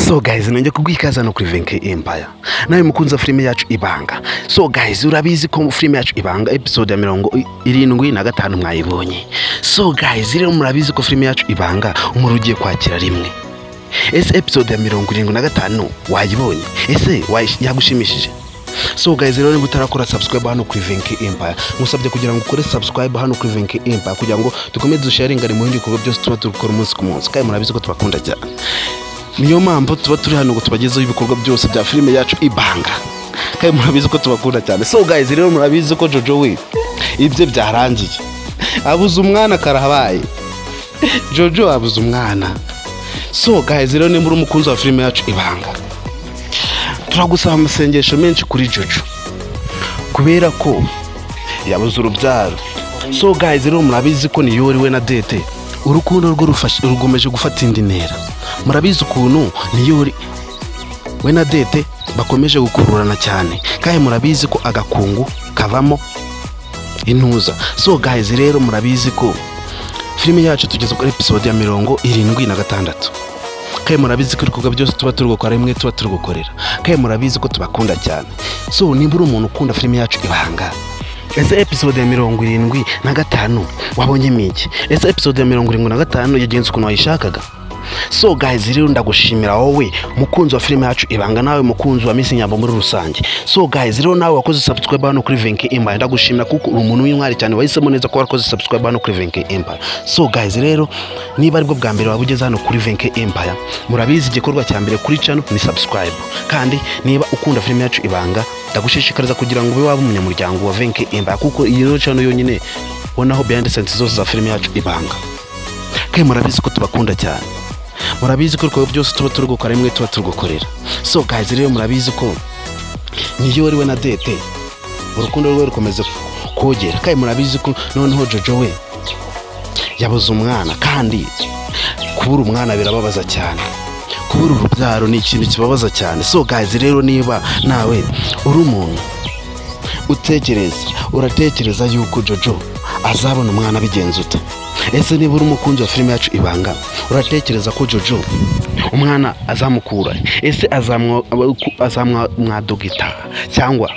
So guys, nongeye kuguha ikaze hano kuri Venke Empire, nawe mukunzi wa filime yacu Ibanga. So guys, urabizi ko filime yacu Ibanga episode ya 75 mwayibonye. So guys, rero murabizi ko filime yacu Ibanga umuriro ugiye kwakira rimwe. Ese episode ya 75 wayibonye? Ese yagushimishije? So guys, rero niba utarakora subscribe hano kuri Venke Empire, ngusabye kugira ngo ukore subscribe hano kuri Venke Empire kugira ngo dukomeze dusharingane mu bindi bikorwa byose tuba dukora umunsi ku munsi. Kandi murabizi ko tubakunda cyane, niyo mpamvu tuba turi hano ngo tubagezeho ibikorwa byose bya filime yacu Ibanga. Kandi murabizi ko tubakunda cyane. So guys, rero murabizi ko Jojo we ibye byarangiye, abuze umwana, karahabaye, Jojo abuze umwana. So guys, rero nimba uri umukunzi wa filime yacu Ibanga, turagusaba amasengesho menshi kuri Jojo kubera ko yabuze urubyaro. So guys, rero murabizi ko Niyori we na Dete urukundo rwo rukomeje gufata indi ntera. Murabizi ukuntu Niyori we na Dete bakomeje gukururana cyane, kandi murabizi ko agakungu kavamo intuza. So guys, rero murabizi ko filime yacu tugeze kuri episode ya 76, kandi murabizi ko ibikorwa byose tuba turi gukora rimwe tuba turi gukorera, kandi murabizi ko tubakunda cyane. So nimba uri umuntu ukunda filime yacu Ibanga, ese episode ya 75 wabonyemo iki? Ese episode ya 75 yagenze ukuntu wayishakaga? So guys, rero ndagushimira wowe mukunzi wa filime yacu Ibanga, nawe mukunzi wa Miss Nyambo muri rusange. So guys, rero nawe wakoze subscribe hano kuri Venke Empire, ndagushimira kuko uri umuntu w'intwari cyane, wahisemo neza ko wakoze subscribe hano kuri Venke Empire. So guys, rero niba aribwo bwa mbere waba ugeze hano kuri Venke Empire, murabizi igikorwa cya mbere kuri channel ni subscribe. Kandi niba ukunda filime yacu Ibanga, ndagushishikariza kugira ngo ube waba umunyamuryango wa Venke Empire, kuko iyi niyo channel yonyine ubonaho behind the scenes zose za filime yacu Ibanga. Kandi murabizi ko tubakunda cyane, murabizi ko ibikorwa byose tuba turi gukora rimwe tuba turi gukorera. So guys, rero murabizi ko niyo we na Dete urukundo rwe rukomeza kogera, kandi murabizi ko noneho Jojo we yabuze umwana. Kandi kubura umwana birababaza cyane, kubura urubyaro ni ikintu kibabaza cyane. So guys, rero niba nawe uri umuntu utekereza, uratekereza yuko Jojo azabona umwana bigenze ute? Ese niba uri umukunzi wa filime yacu Ibanga, uratekereza ko Jojo umwana azamukura? Ese azamwadogita cyangwa?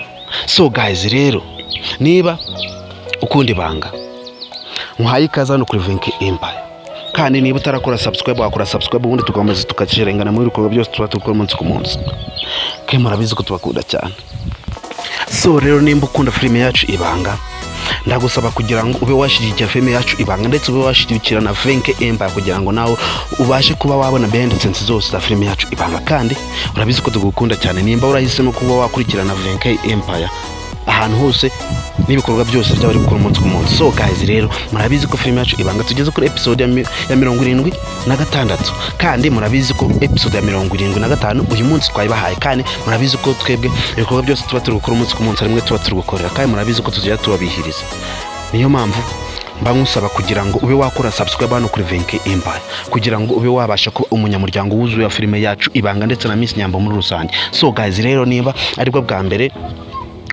So guys, rero niba ukunda Ibanga, nkuhaye ikaze hano kuri Venke Empire. Kandi niba utarakora subscribe, wakora subscribe, ubundi tugakomeza tukakirengana muri ibikorwa byose tuba dukora umunsi ku munsi. Kandi murabizi ko tubakunda cyane. So rero nimba ukunda filime yacu Ibanga, ndagusaba kugira ngo ube washyigikira filime yacu Ibanga, ndetse ube washyigikira na Venke Empire, kugira ngo nawe ubashe kuba wabona behind the scenes zose za filime yacu Ibanga. Kandi urabizi ko tugukunda cyane nimba urahisemo kuba wakurikirana Venke Empire ahantu hose n'ibikorwa byose byaba bari gukora umunsi ku munsi. So guys, rero murabizi ko filime yacu Ibanga tugeze kuri episode ya 76, kandi murabizi ko episode ya 75 uyu munsi twayibahaye. Kandi murabizi ko twebwe ibikorwa byose tuba turi gukora umunsi ku munsi rimwe tuba turi gukorera, kandi murabizi ko tugenda tubabihiriza. Niyo mpamvu mba nkusaba kugira ngo ube wakora subscribe hano kuri Venke Empire, kugira ngo ube wabasha kuba umunyamuryango wuzuye wa filime yacu Ibanga ndetse na Miss Nyambo muri rusange. So guys, rero niba aribwo bwa mbere,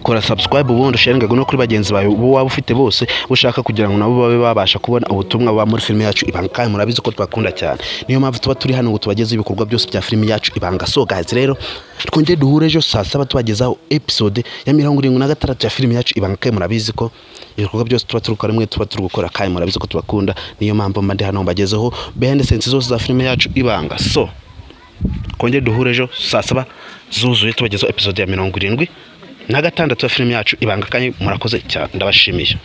kora subscribe, ubundi usharinga no kuri bagenzi bawe bo waba ufite bose ushaka, kugira ngo nabo babe babasha kubona ubutumwa buba muri filime yacu Ibanga. Kandi murabizi ko tubakunda cyane, niyo mpamvu tuba turi hano ngo tubagezeho ibikorwa byose bya filime yacu Ibanga. So guys, rero twongere duhure ejo saa 7 tubagezaho episode ya 76 ya filime yacu Ibanga. Kandi murabizi ko ibikorwa byose tuba turi gukora rimwe tuba turi gukora, kandi murabizi ko tubakunda, niyo mpamvu mba ndi hano mbagezeho behind the scenes zose za filime yacu Ibanga. So twongere duhure ejo saa 7 zuzuye tubagezaho episode ya 76 ya filime yacu Ibanga. Kandi murakoze cyane, ndabashimiye.